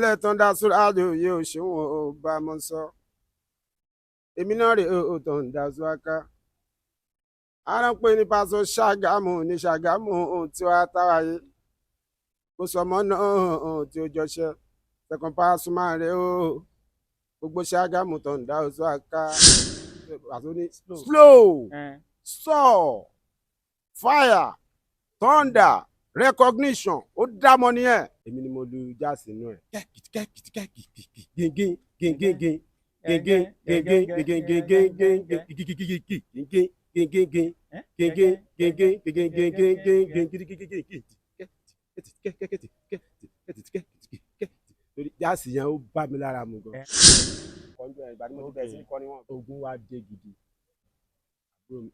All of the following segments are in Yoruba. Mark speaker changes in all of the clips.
Speaker 1: Ilé Thunder Suraju yóò ṣòwò bá mọ sọ. Èmi náà rè ó Thunder Suraka. Ara ń pè ní Paso Ṣàgámù ní Ṣàgámù tí wàá táwáyé. Kò sọmọ náà tí ó jọṣẹ. Second Pasuma rè ó. Gbogbo Ṣàgámù Thunder Suraka. Paso ní slow, saw, fire, thunder, recognition, ó dámọ̀ nìyẹn. Èmi ni mo lu jazz inú ẹ̀. Gíngín gíngín gíngín gíngín gíngín gíngín gíngín gíngín gíngín gíngín gíngín gíngín gíngín gíngín gíngín. Torí jazz yẹn, ó bá mi lára mu gan. Ìgbà tí mo ti bẹ̀rẹ̀ sí ní kọ́ ni wọ́n. Ogun wa dé gidi.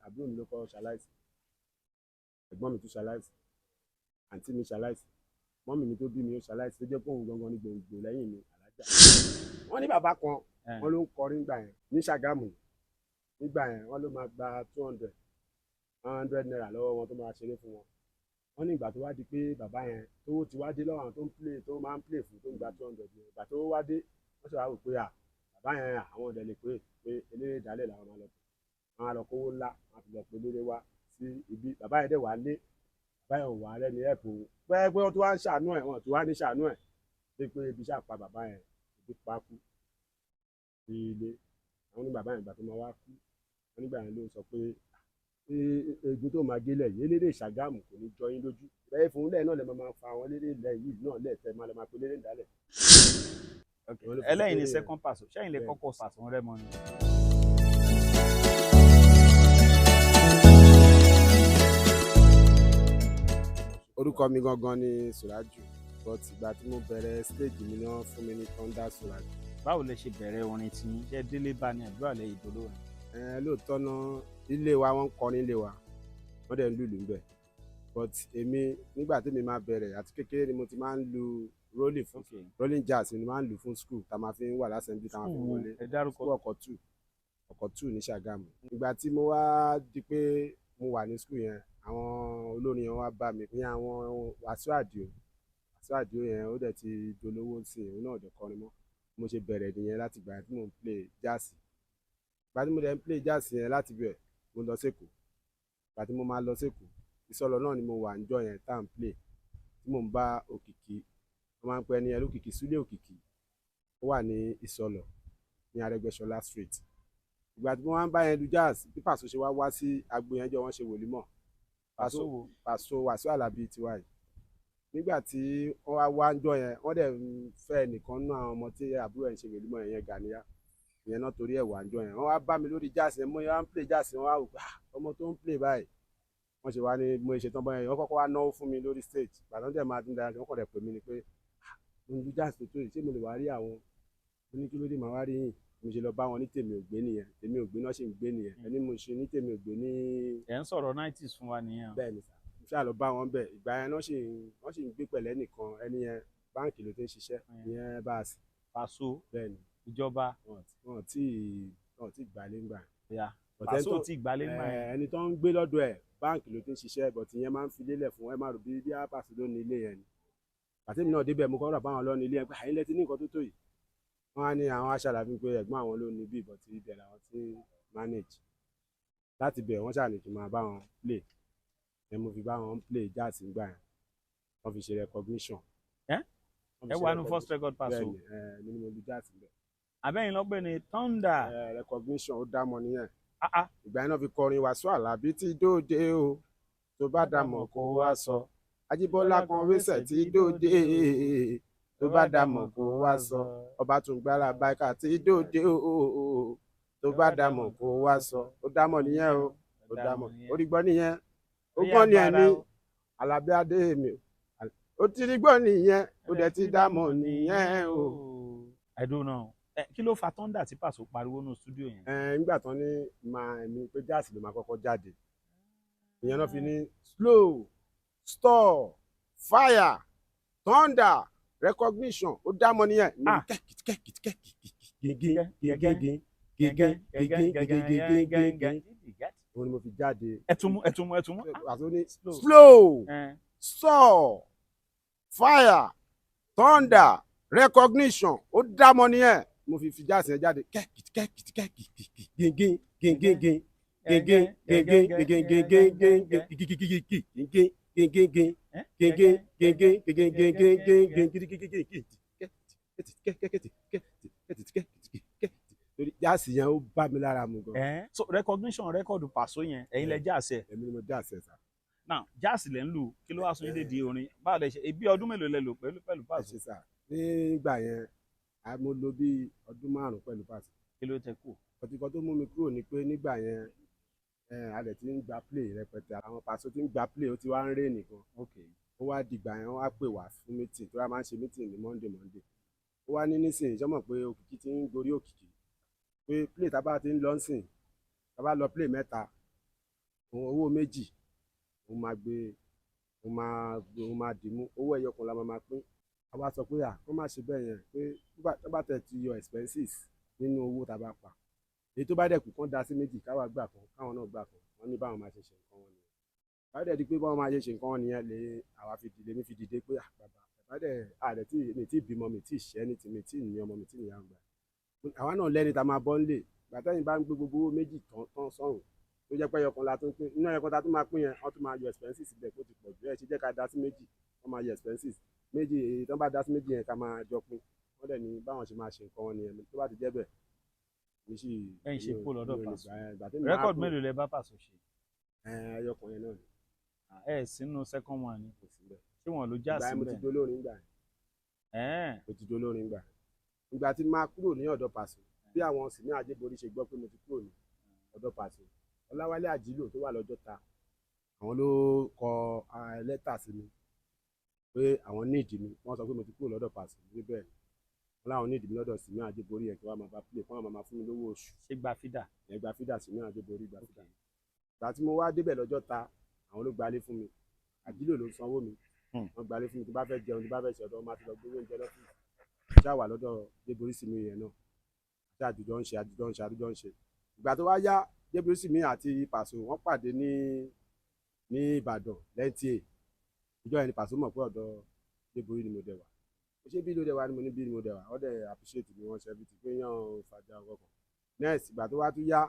Speaker 1: Àbúrò mi ló kọ́ ṣaláìsí, ẹ̀gbọ́n mi tún ṣaláìsí, àǹtí mi ṣaláìsí, mọ́mì mi tó bí mi ó ṣaláìsí, tó jẹ́ pé òun gangan ní gbòǹgbò lẹ́yìn mi, alájà. Wọ́n ní bàbá kan, wọ́n ló ń kọrin nígbà yẹn ní Ṣàgámù. Nígbà yẹn, wọ́n ló máa gba 200 ₦100 lọ́wọ́ wọn tó máa ṣeré fún wọn. Wọ́n ní ìgbà tó wá di pé bàbá yẹn tówó ti wá dé lọ́wọ́ àwọn tó ń play, tó máa ń play fún, tó ń gba 200 yẹn, ìgbà tó wá dé, wọ́n sì wá wò pé à bàbá yẹn, àwọn ọ̀dẹ̀ lè pé pé eléré ìdálẹ̀ làwọn máa lọ pé wọ́n á lọ kówó ńlá, wọ́n á fi lọ pé eléré wá sí ibi. Bàbá yẹn dẹ̀ wá lé, bàbá yẹn ò wá rẹ́ni ẹ̀pù pé pé wọ́n tún wá ń ṣàánú ẹ̀, wọ́n tún wá ní ṣàánú ẹ̀ pé pé ibi ṣáà pa bàbá yẹn, ibi pa kú sí ilé. Àwọn ní bàbá yẹn, ìgbà tó máa wá kú, wọ́n nígbà yẹn ló sọ pé egun tó máa gélẹ̀ yìí, eléré Ṣàgámù kò ní jọ yín lójú bẹ́ẹ̀ fún lẹ́ẹ̀ náà lè máa fa àwọn eléré ilẹ̀ yìí náà lẹ́ẹ̀tẹ́ máa lè máa pe eléré ìdálẹ̀.
Speaker 2: Ẹlẹ́yin ni second Paso, ṣẹ́yìn lè kọ́kọ́ Paso Rẹ́mọ ni?
Speaker 1: Orúkọ mi gangan ni Suraju, but ìgbà tí mo bẹ̀rẹ̀ stage mi náà fún mi ní Thunder Suraju.
Speaker 2: Báwo lẹ ṣe bẹ̀rẹ̀ orin tí yín? Ṣé délé bá ní àdúrà lẹ́yìn ìdólórin?
Speaker 1: Ẹ lóòótọ́ náà, ilé wa, wọ́n ń kọrin ilé wa, wọ́n dẹ̀ ń lùlù ń bẹ̀, but èmi, nígbà tí mi máa bẹ̀rẹ̀, àti kékeré ni mo ti máa ń lu rolling fún rolling jazz ni mo máa ń lù fún school tá a máa fi ń wà l'assembly, tá a máa fi ń wọlé.
Speaker 2: Ẹ dárúkọ.
Speaker 1: School Ọ̀kọ̀tù, Ọ̀kọ̀tù ní Ṣàgámù. Ìgbà tí mo wá di pé mo wà ní school yẹn, àwọn olórin yẹn wá bá mi ní àwọn Wàsíù Àdìó. Wàsíù Àdìó yẹn, ó dẹ̀ ti dolówó sí i, òun náà ò dẹ̀ kọrin mọ́. Mo ṣe bẹ̀rẹ̀ nìyẹn láti ìgbà tí mò ń play jazz. Ìgbà tí mo dẹ̀ ń play jazz yẹn, láti bẹ̀ mo lọ sÉkòó. Ìgbà tí mo máa lọ sÉkòó, Ìsọlọ náà ni mo wà níjọ́ yẹn tá à ń play, tí mò ń bá Òkìkí, wọ́n máa ń pe ẹni yẹn lókìkí, Súlé Òkìkí. Ó wà ní Ìsọlọ ní Arẹ́gbẹ́ṣọlá Street. Ìgbà tí mo wá ń bá yẹn lu jazz, bí Pàṣọ ṣe wá wá sí agbo yẹn jọ, wọ́n ṣe wòlímọ̀.
Speaker 2: Paso wo?
Speaker 1: Pàṣọ Wàsíù Àlàbí tiwa yìí. Nígbà tí wọ́n wá wá ńjọ́ yẹn, wọ́n dẹ̀ ń fẹ́ ẹnìkan nínú àwọn ọmọ tí àbúrò ẹ̀ ń ṣe wòlímọ̀ yẹn, Gàníyà ìyẹn náà, torí ẹ̀ wà ńjọ́ yẹn. Wọ́n wá bá mi lórí jazz yẹn, mo yẹn wá ń play jazz yẹn, wọ́n wá wò pé, "Ah, ọmọ tó ń play báyìí." Wọ́n ṣe wá ní mo ṣe tán bọ́yẹn, wọ́n kọ́kọ́ wá náwó fún mi lórí stage. Ìgbà tó ń dẹ̀ máa dín dára, wọ́n kọ̀ dẹ̀ pè mí ni pé, "Ah, mo ń lu jazz tó tó yìí, ṣé mo lè wá rí àwọn?" Mo ní, "Kí ló dé? Màá wá rí yín." Mo ṣe lọ bá wọn ní Tèmi Ògbé nìyẹn. Tèmi Ògbé náà ṣì ń gbé nìyẹn, ẹni mo ṣe ní Tèmi Ògbé ní.
Speaker 2: Ẹ ń sọ̀rọ̀ 90s fún wa nìyẹn.
Speaker 1: Bẹ́ẹ̀ ni sà. Mo ṣáà lọ bá wọn bẹ̀. Ìgbà yẹn náà wọ́n sì ń gbé pẹ̀lẹ́ nìkan. Ẹni yẹn, báǹkì ló ti ń ṣiṣẹ́ ìyẹn bá a sì.
Speaker 2: Paso.
Speaker 1: Bẹ́ẹ̀ ni.
Speaker 2: Ìjọba.
Speaker 1: Wọn tí gbà lé ńgbà yẹn.
Speaker 2: Ya.
Speaker 1: But ẹni
Speaker 2: Paso tí gbalé ńgbà yẹn.
Speaker 1: Ẹni tó ń gbé lọ́dọ̀ ẹ̀, báǹkì ló ti ń ṣiṣẹ́, but ìyẹn máa ń fi lélẹ̀ fún ẹ, má rò bí bí Pàṣọ ló ní ilé yẹn ni. Àtẹ̀mí náà débẹ̀, mo kọ́ rà báwọn lọ ní ilé yẹn pé àyín lẹ́tí ní nǹkan tó tó yìí. Wọ́n á ní àwọn aṣàlàfin pé ẹ̀gbọ́n àwọn ló ní bí, but ibẹ̀ làwọn ti ń manage. Láti bẹ̀, wọ́n ṣáà ní kí n máa bá wọn play ẹ. Mo fi bá wọn play jazz nígbà yẹn, wọ́n fi ṣe recognition.
Speaker 2: Ẹ́?
Speaker 1: Wọ́n fi
Speaker 2: Ẹ
Speaker 1: ṣe
Speaker 2: wà nù first record Paso?
Speaker 1: Bẹ́ẹ̀ni, ẹ mi ni mo lu jazz níbẹ̀.
Speaker 2: Àbẹ́yìn lọ́pẹ́ ni Thunder.
Speaker 1: Ẹ recognition, ó dá mọ́ nìyẹn.
Speaker 2: Ah ah.
Speaker 1: Ìgbà yẹn náà fi kọrin Wàsíù Àlàbí tí dóde o, tó bá dà mọ̀ kó wá sọ. Ajíbọ́lá kan wíṣẹ̀ tí dóde, tó bá dà mọ̀ kó wá sọ. Ọba tún gbára báíkà tí dóde o, tó bá dà mọ̀ kó wá sọ. Ó dá mọ̀ nìyẹn o, ó dá mọ̀, orí gbọ́ nìyẹn, ó gbọ́ ní ẹni Àlàbí adé mi, ó ti rí gbọ́ nìyẹn, ó dẹ̀ ti dá mọ̀ nìyẹn o.
Speaker 2: I don't know. Ẹ kí ló fa Thunder tí Paso pariwo nù studio yẹn?
Speaker 1: Ẹ nígbà tán ní máa ẹ̀mí pé jazz ló máa kọ́kọ́ jáde, ìyẹn náà fi ní slow, store, fire, thunder, recognition, ó dá mọ́ nìyẹn.
Speaker 2: Ah.
Speaker 1: Gígín gígín gígín gígín gígín gígín, òun ni mo fi jáde.
Speaker 2: Ẹ tún mú, ẹ tún mú, ẹ tún mú.
Speaker 1: Àti ó ní
Speaker 2: Slow.
Speaker 1: slow,
Speaker 2: Ẹ
Speaker 1: saw, fire, thunder. Recognition ó dámọ̀ nìyẹn. Mo fi fi jazz yẹn jáde, kẹ́kìtì gíngín gíngín gín gíngín gíngín gíngín gíngín gíngín gíngín gíngín gíngín gíngín gíngín gíngín gíngín gíngín. Torí jazz yẹn, ó bá mi lára mu gan.
Speaker 2: So Recognition, record Pàṣọ yẹn, ẹ̀yin lẹ jazz ẹ̀?
Speaker 1: Èmi ni mo jazz ẹ̀ sà.
Speaker 2: Now, jazz lẹ ń lù, kí ló wá sún yín dédìí orin? Báwo lẹ ṣe, bí ọdún mélòó lẹ lò pẹ̀lú
Speaker 1: Ẹ
Speaker 2: Pàṣọ?
Speaker 1: ṣe sà. Nígbà yẹn, mo lò bí ọdún 5 pẹ̀lú Pàṣọ.
Speaker 2: Kí ló tẹ kù?
Speaker 1: Ọtí kan tó mú mi kúrò ni pé nígbà yẹn, a dẹ̀ ti ń gba play rẹpẹtẹ. Àwọn Pàṣọ ti ń gba play, ó ti wá ń rè nìkan. Ó wá dìgbà yẹn, wọ́n wá pè wá fún meeting tó wá máa ń ṣe meeting ní Monday Monday. Ó wá ní nísìnyí, sọmọ pé òkìkí ti ń gorí òkìkí, pé play tá a bá ti ń lọ sìn, tá a bá lọ play mẹ́ta, òun owó méjì òun máa gbé, òun máa dìímú, owó ẹyọ kan la máa pín. A wá sọ pé à kó má ṣe bẹ́ẹ̀ yẹn, pé tó bá tẹ̀ ti yọ expenses nínú owó tá a bá pa, èyí tó bá dẹ̀ kù, kán dá sí méjì, káwa gbà kan, káwọn náà gbà kan. Wọ́n ní báwọn máa ṣe ṣe nǹkan wọn nìyẹn. Báyọ̀ dẹ̀ di pé báwọn máa ṣe ṣe nǹkan wọn nìyẹn lè àwa fi dìde, mi fi dìde pé à bàbá bàbá dẹ̀ àdẹ̀ tí mi tí bímọ, mi tí ṣẹ́ ní ti mi tí ní ọmọ, mi tí níyàwó gbà. Àwa náà lẹ́ni tá a máa bọ́ ńlé gbàtẹ́yìn bá ń gbé gbogbo owó méjì tán tán sọ̀rùn, tó jẹ́ pé ẹyọkan la tún pín, inú ẹyọkan ta tún máa pín yẹn, wọ́n tún máa yọ expenses síbẹ̀ kó ti pọ̀ jù. Ẹ̀ ṣe jẹ́ ká dá sí méjì, wọ́n máa yọ expenses méjì, èyí tó bá dá sí méjì yẹn, ká máa jọ pín. Wọ́n dẹ̀ ní báwọn ṣe máa ṣe nǹkan wọn nìyẹn. Tó bá ti jẹ́ bẹ́ẹ̀, mi sì
Speaker 2: Ẹ̀yin ṣe kúrò lọ́dọ̀ Pàṣọ.
Speaker 1: Pàṣọ.
Speaker 2: Record mélòó lẹ bá Pàṣọ ṣe?
Speaker 1: Ẹyọkan yẹn náà ni.
Speaker 2: Ẹ sínú second one ni?
Speaker 1: Kò sí bẹ́ẹ̀.
Speaker 2: Ṣé wọn ló jazz
Speaker 1: Ìgbà yẹn mo ti
Speaker 2: síbẹ̀?
Speaker 1: dolórin gbà yẹn. Mo ti dolórin gbà yẹn. Ìgbà tí máa kúrò ní ọ̀dọ̀ Pàṣọ, bí àwọn Sìmí Àjẹborí ṣe gbọ́ pé mo ti kúrò ní ọ̀dọ̀ Pàṣọ, Ọláwálé Àjílò tó wà lọ́jọ́ ta, àwọn ló kọ lẹ́tà sí mi pé àwọn ní ìdí mi. Wọ́n sọ pé mo ti kúrò lọ́dọ̀ Pàṣọ níbẹ̀, wọ́n láwọn ní ìdí mi lọ́dọ̀ Sìmí Àjẹborí yẹn, kí wọ́n máa bá play, kí wọ́n máa fún mi lówó oṣù.
Speaker 2: Ṣé gba fídà?
Speaker 1: Ẹ̀ gba fídà, Sìmí Àjẹborí gba fídà. Ìgbà tí mo wá débẹ̀ lọ́jọ́ ta, àwọn ló gbalé fún mi. Àjílò ló sanwó mi. Wọ́n gbalé fún mi. Tí bá fẹ́ jẹun, tí bá fẹ́ ṣe ọ̀dọ́, máa ti lọ gbówó oúnjẹ lọ́fíìsì. Ṣáà wà lọ́dọ̀ Débórí Sìmí yẹn náà, ṣé àjùjọ ń ṣe, àjùjọ ń ṣe, àjùjọ ń ṣe. Ìgbà tó wá yá, Débórí Sìmí àti Pàṣọ wọ́n pàdé ní Ìbàdàn lẹ́ńtìẹ̀. Ìjọ yẹn ni Pàṣọ mọ̀ pé ọ̀dọ̀ Débórí ni mo dẹ̀ wà. Mo ṣe bí ló dẹ̀ wà ni, mo ní bí ni mo dẹ̀ wà. Wọ́n dẹ̀ appreciate mi, wọ́n ṣe everything pé yàn fàjà ọkọ̀. Next, ìgbà tó wá tún yá,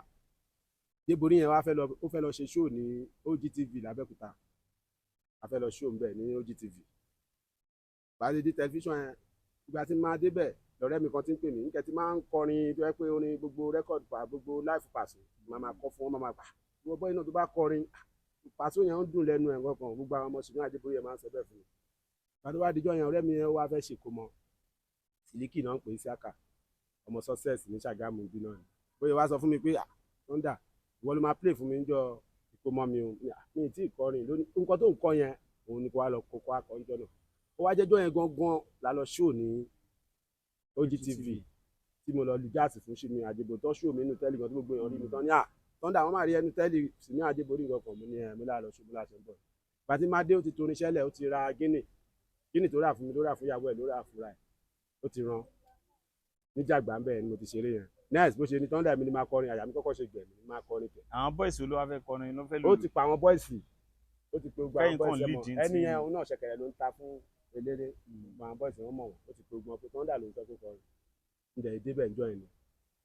Speaker 1: Débórí yẹn wá fẹ́ lọ, ó fẹ́ lọ ṣe show ní OGTV l'Abẹ́òkúta. A fẹ́ lọ show ńbẹ̀ ní OGTV pàdé dé tẹlifíṣàn yẹn. Ìgbà tí máa débẹ̀, lọ́rẹ́ mi kan ti ń pè mí níkẹ́ tí máa ń kọrin, tó yẹ pé orin gbogbo record pa, gbogbo live Pàṣọ máa máa kọ́ fún wọn, máa máa pa wọ́n bọ́ iná tó bá kọrin Pàṣọ yẹn ń dùn lẹ́nu ẹ̀ kankan. Gbogbo àwọn ọmọ Sìmí Àjẹborí yẹn máa ń sọ bẹ́ẹ̀ fún mi. Ìgbà tó wá dijọ́ yẹn, ọ̀rẹ́ mi yẹn wá fẹ́ ṣèkómọ. Sílíkì náà ń pè é, Síákà ọmọ Success ní Ṣàgámù bí náà ni. Bóyá wá sọ fún mi pé, "Ah, Thunder, ìwọ ló máa play fún mi níjọ́ ìkómọ mi o." Mi ì tí ì kọrin lónìí. Nǹkan tó ń kọ yẹn, òun ni kó wá lọ kókó akọ níjọ́ náà. Ó wá jẹ́jọ́ yẹn gangan la lọ show ní OGTV tí mo lọ lu jazz fún Sìmí Àjẹbò tó show mi nínú tẹ́lì gan, tí gbogbo èèyàn rí mi tán ní, "À, Thunder, wọ́n máa rí ẹnu tẹ́lì Sìmí Àjẹborí nǹkan kan." Mo ní ẹ̀ mo láà lọ show, mo láà ṣe ń bọ̀. Pàtí máa dé, ó ti torin ṣẹlẹ̀, ó ti ra gíní gíní tó rà fún mi, ló rà fún ìyàwó ẹ̀, ló rà fúnra ẹ̀, ó ti rán níjàgbá ń bẹ̀ ni mo ti ṣeré yẹn. Next, bó ṣe ní, "Thunder, mi ni máa kọrin." Àyà mi kọ́kọ́ ṣe gbẹ̀mí ni máa kọrin kẹ̀.
Speaker 2: Àwọn boys ló wá fẹ́ kọrin, ló fẹ́
Speaker 1: Ó
Speaker 2: lùlù?
Speaker 1: ti pa àwọn boys, ó ti pe gbogbo àwọn
Speaker 2: Kẹ́yìn
Speaker 1: boys
Speaker 2: kan
Speaker 1: ẹ̀ mọ̀
Speaker 2: lead
Speaker 1: ẹni
Speaker 2: tí-
Speaker 1: yẹn, òun náà ṣẹ̀kẹ̀rẹ̀ ló ń ta fún eléré. Gbogbo àwọn boys wọn mọ̀ wọ́n. Ó ti pe gbogbo wọn pé Thunder ló ń fẹ́ kó kọrin. Ń dẹ̀ débẹ̀ ńjọ́ yẹn ni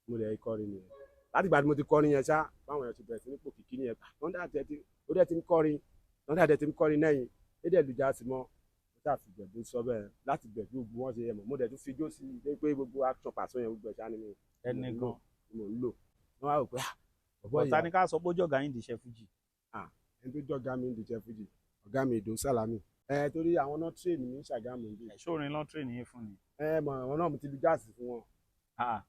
Speaker 1: mo dẹ̀ kọrin nìyẹn. Láti ìgbà tí mo ti kọrin yẹn ṣá, báwọn èèyàn ti bẹ̀rẹ̀ sí ní pò kìkì nìyẹn. Thunder tẹ̀ ti ó dẹ̀ ti ń kọrin, Thunder dẹ̀ ti ń kọrin lẹ́yìn ó dẹ̀ lùjà sí mọ́. Mo ṣáà fi gbẹ̀dú sọ bẹ́ẹ̀ láti gbẹ̀dú gbogbo wọn ṣe yẹ mọ̀. Mo dẹ̀ tún fi jó sí i pé gbogbo action Pàṣọ yẹn, gbogbo ẹ̀ ṣá ni mo
Speaker 2: Ẹni gan
Speaker 1: mo ń lò. Wọ́n wá rò pé, ah, bọ̀bọ́
Speaker 2: ọ̀tá
Speaker 1: yìí.
Speaker 2: ní ká sọ pé ó jọ̀gá yín dìṣẹ́ fújì.
Speaker 1: Ẹni tó jọ̀gá mi ń dìjẹ́ fújì, ọ̀gá mi Ìdòwú Sàlámì ẹ, torí àwọn náà train mi ní Ṣàgámù bí.
Speaker 2: Ṣórin lọ́n train yín fún ni?
Speaker 1: Ẹ mọ̀, àwọn náà mo ti lu jazz fún wọn.
Speaker 2: Ah,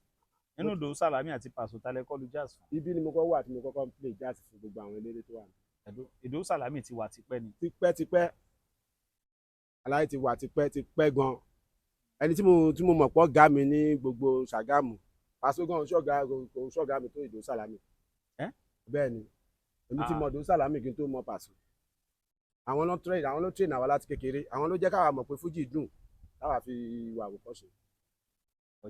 Speaker 2: nínú Ìdòwú Sàlámì àti Pàṣọ, talẹ kọ́ lu jazz fún?
Speaker 1: Ibi ni mo kọ́ wà tí mo kọ́kọ́ ń play jazz fún gbogbo àwọn eléré tó wà ní.
Speaker 2: Ìdòwú Sàlámì ti wà tipẹ́ ni?
Speaker 1: Tipẹ́ tipẹ́, aláyé ti wà tipẹ́ tipẹ́ gan. Ẹni tí mo mọ̀ pọ̀ ọ̀gá mi ní gbogbo Ṣàgámù, Pàṣọ gan ṣọ̀gá, kò ṣọ̀gá mi tó Ìdòwú Sàlámì.
Speaker 2: Ẹ́?
Speaker 1: Bẹ́ẹ̀ ni, èmi ti
Speaker 2: Ah.
Speaker 1: mọ Ìdòwú Sàlámì kí n tó mọ Pàṣọ. Àwọn ló train àwa láti kékeré. Àwọn ló jẹ́ káwa mọ̀ pé fújì dùn, táwa fi wà àwòkọ́ṣe.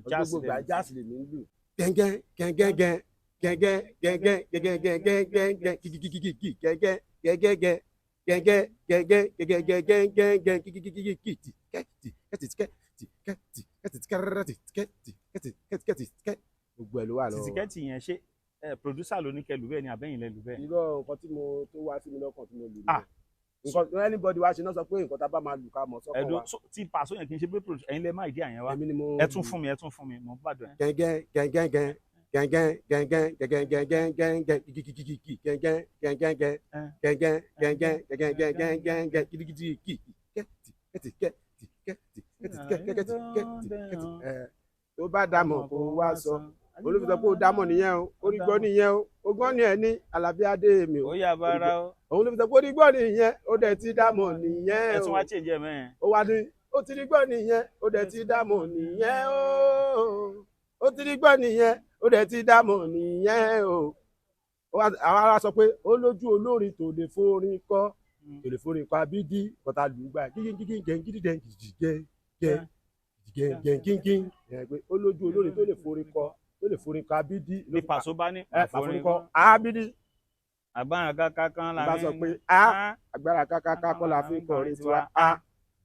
Speaker 2: Jazz
Speaker 1: Gbogbo ìgbà
Speaker 2: lẹ́nu.
Speaker 1: Jazz lèmi ń lù. Gẹ́ngẹ́ gẹ́ngẹ́ gẹ́ngẹ́ gẹ́ngẹ́ gẹ́ngẹ́ gẹ́ngẹ́ gẹ́ngẹ́ kìkìkìkì gẹ́ngẹ́ gẹ́ngẹ́ gẹ́ngẹ́ gẹ́ngẹ́ gẹ́ngẹ́ gẹ́ngẹ́ gẹ́ngẹ́ kìkìkìkì tì kẹ́ tì kẹ́ tì kẹ́ tì kẹ́ tì kẹ́. Kẹ́tì kẹ́rẹ́rẹ́ tì kẹ́tì kẹ́tì kẹ́tì kẹ́tì kẹ́, gbogbo ẹ̀ ló wà lọ́wọ́ wa.
Speaker 2: Tìtìkẹ́tì yẹn, ṣé ẹ producer ló ní kẹ́ lù bẹ́ẹ̀ ni, àbẹ́yìn lẹ lù bẹ́ẹ̀?
Speaker 1: Irọ́, nǹkan tí mo tó wá sí mi lọ́kàn tí mo lù
Speaker 2: Ah.
Speaker 1: nìyẹn. Nǹkan anybody wá ṣe náà sọ pé nǹkan tá a bá máa lù ká mọ̀ sọ́kàn
Speaker 2: Ẹ̀dùn
Speaker 1: wa.
Speaker 2: tí Pàṣọ yẹn kì í ṣe pé producer, ẹ̀yin lẹ má ìdí àyẹn wá?
Speaker 1: Èmi ni mo
Speaker 2: Ẹ tún fún mi, ẹ tún fún mi, mo gbàdúrà.
Speaker 1: Gẹ́gẹ́ gẹ́gẹ́ gẹ́gẹ́ gẹ́gẹ́ gẹ́gẹ́ gẹ́gẹ́ gẹ́gẹ́ gigigigigi gẹ́gẹ́ gẹ́gẹ́ gẹ́gẹ́ gẹ́gẹ́ gẹ́gẹ́ gẹ́gẹ́ gẹ́gẹ́ gidigidi kì kẹ́tì kẹ́tì kẹ́tì kẹ́tì kẹ́tì kẹ́tì kẹ́tì kẹ́tì. Ẹ̀ tó bá dàmọ̀ kó wá sọ, olùfi sọ pé ó dámọ̀ nìyẹn o, orí gbọ́ nìyẹn o, ó gbọ́ ní ẹ̀ ní Àlàbí Adé mi o.
Speaker 2: Ó yà bára o.
Speaker 1: Òun ló fi sọ pé orí gbọ́ nìyẹn, ó dẹ̀ ti dámọ̀ nìyẹn
Speaker 2: Ẹ
Speaker 1: o.
Speaker 2: tún wá change ẹ mẹ́rin.
Speaker 1: Ó wá ní ó ti rí gbọ́ nìyẹn, ó dẹ̀ ti dámọ̀ nìyẹn o, ó ti rí gbọ́ nìyẹn, ó dẹ̀ ti dámọ̀ nìyẹn o. Àwọn ará sọ pé ó lójú olórin tó lè forin kọ́, tó lè forin kọ́ abídí kọ́ta lù ú gbà gígí gẹ́ gígí gẹ́ gígí gẹ́ gẹ́ gẹ́ gẹ́ gígí ẹ̀ pé ó lójú olórin tó lè forin kọ́, tó lè forin kọ́ abídí.
Speaker 2: Ní Pàṣọ bá ní
Speaker 1: Ẹ fàforin kọ́ abídí.
Speaker 2: Agbára káká kan la
Speaker 1: Bá sọ pé a agbára kákáká kọ́ la fi ń kọrin tiwa, a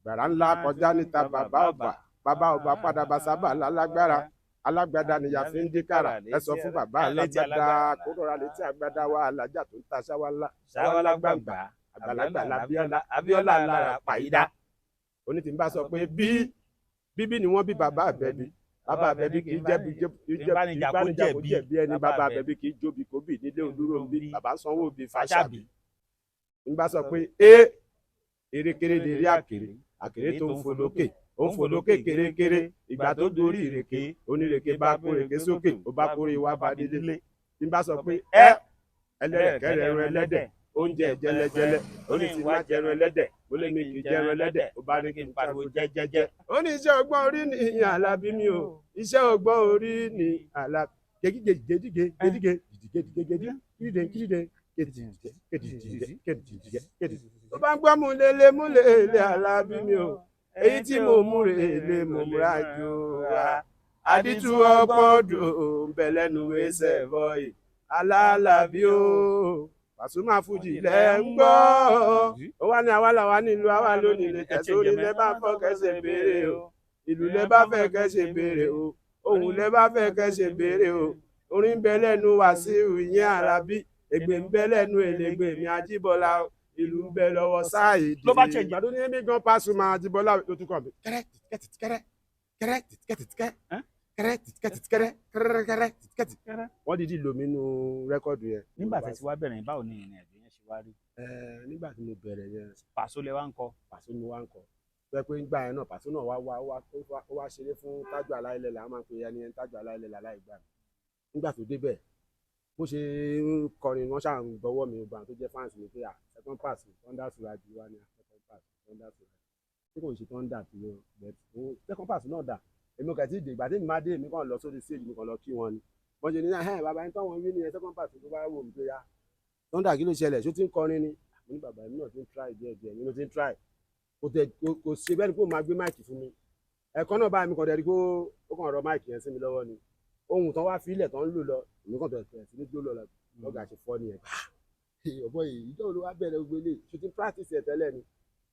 Speaker 1: gbàrà ńlá kọjá níta, bàbá ọba, bàbá ọba padà bá sábà lálágbára, alágbádá nìyà fi ń dín kàrà. Ẹ sọ fún bàbá alágbádá kó rọra létí agbádá wa, alájà tó ń ta ṣáwálá
Speaker 2: Ṣáwálá gbàgbà.
Speaker 1: Àgbàlagbà labíọ́lá, abíọ́lá lára pàyídá. Oní tí ń bá sọ pé bí bíbí ni wọ́n bí bàbá àbẹ̀bí, bàbá àbẹ̀bí kì í jẹ́ kì í jẹ́
Speaker 2: Ìbánijà kó
Speaker 1: ìbánijà kó
Speaker 2: jẹ̀bi.
Speaker 1: Jẹ̀bi ẹni bàbá àbẹ̀bí kì í jóbi kó bì nílé olúró ń bí bàbá sanwó bí fàṣàbí. Ń bá sọ pé é erékeré lè rí àkèré, àkèré tó ń fò lókè, ó ń fò lókè kérékéré, ìgbà tó dorí ìrèké, onírèké bá kórèké sókè, ó bá kórè wá bá délé. Ń bá sọ pé ẹ ẹlẹ́rẹ̀kẹ́rẹ́ ẹran ẹlẹ́dẹ̀, oúnjẹ jẹlẹjẹlẹ, ó ní tí má jẹran ẹlẹ́dẹ̀, ó lé mi kì í jẹran ẹlẹ́dẹ̀, ó bá ní kí n pariwo jẹ́jẹ́jẹ́. Ó ní iṣẹ́ ọgbọ́n orí ni Àlàbí mi o, iṣẹ́ ọgbọ́n orí ni Àlàbí gégígé gédígé gédígé gédígé gédígé gédígé gédígé gédígé gédígé. Tó bá ń gbọ́ mú lélẹ̀ mú lélẹ̀ Àlàbí mi o, èyí tí mo mú rèlé mo múra jò wá, àdìtú ọgbọ́n dùn ń bẹ lẹ́nu ẹsẹ̀ bọ́ọ̀yì alálàbí o, Pasuma Fuji lẹ́ ń gbọ́. Ó wá ní àwa làwa nílùú, àwa lónìí lè tẹ̀sórí lẹ́ bá fọ́ kẹsẹ̀ béèrè o, ìlú lẹ́ bá fẹ́ kẹsẹ̀ béèrè o, ohùn lẹ́ bá fẹ́ kẹsẹ̀ béèrè o, orin ń bẹ lẹ́nu Wàsíù ìyẹn Àlàbí, ègbè ń bẹ lẹ́nu èlégbè mi Àjíbọ́lá o, ìlú ń bẹ lọ́wọ́ sáàyè.
Speaker 2: Ló bá change.
Speaker 1: Ìgbà tó ní èmi gan Pasuma Àjíbọ́lá ló tún kàn mí. Kẹrẹ kẹtì kẹrẹ kẹrẹ kẹtì kẹrẹ kẹrẹ kẹtì kẹrẹ kẹrẹ kẹrẹ kẹtì. Wọ́n dídì lò mí nínú record yẹn.
Speaker 2: Nígbà tẹ́ ti wá bẹ̀rẹ̀ yẹn, báwo ni ìrìn àjò yẹn ṣe wá rí?
Speaker 1: Ẹ, nígbà tí mo bẹ̀rẹ̀ yẹn,
Speaker 2: Pàṣọ lẹ wá ń kọ?
Speaker 1: Pàṣọ ni wá ń kọ, tó yẹ pé nígbà yẹn náà Pàṣọ náà wá wá wá ó wá ṣeré fún Tájù Aláìlẹ̀ là á máa ń pè ẹni ẹni Tájù Aláìlẹ̀ là láì gbà mí. Nígbà tó débẹ̀, bó ṣe ń kọrin, wọ́n ṣáà ń gbọ́wọ́ mi, gbà tó jẹ́ fans mi pé à second pass Thunder Suraju wá ní second pass Thunder Suraju tí kò ń ṣe Thunder tí ó but second pass náà dà. Èmi ò kẹ̀ tí ì dé. Ìgbà tí mi máa dé, èmi kàn lọ sórí stage, mi kàn lọ kí wọn ni. Wọ́n ṣe ní ẹ̀ bàbá ẹni táwọn wí ní ẹ second pass tó bá wò mí pé ya Thunder, kí ló ṣẹlẹ̀? Ṣó ti ń kọrin ni? Mo ní bàbá, èmi náà ti ń try díẹ̀ díẹ̀, èmi náà ti ń try. Kò tẹ kò ṣe bẹ́ẹ̀ ni kó máa gbé mic fún mi. Ẹ̀kan náà báyìí, mi kàn dẹ̀ rí kó ó kàn rọ mic yẹn sí mi lọ́wọ́ ni. Ohun tán wá fílẹ̀ tán ń lò lọ, èmi kàn tẹ̀ sí ní gbó lọ lọ́gà ṣe fọ́ nìyẹn. Ọ̀bọ yìí, ìjọ wo ló wá bẹ̀rẹ̀ gbogbo eléyìí? Ṣó ti ń practice ẹ̀ tẹ́lẹ̀ ni?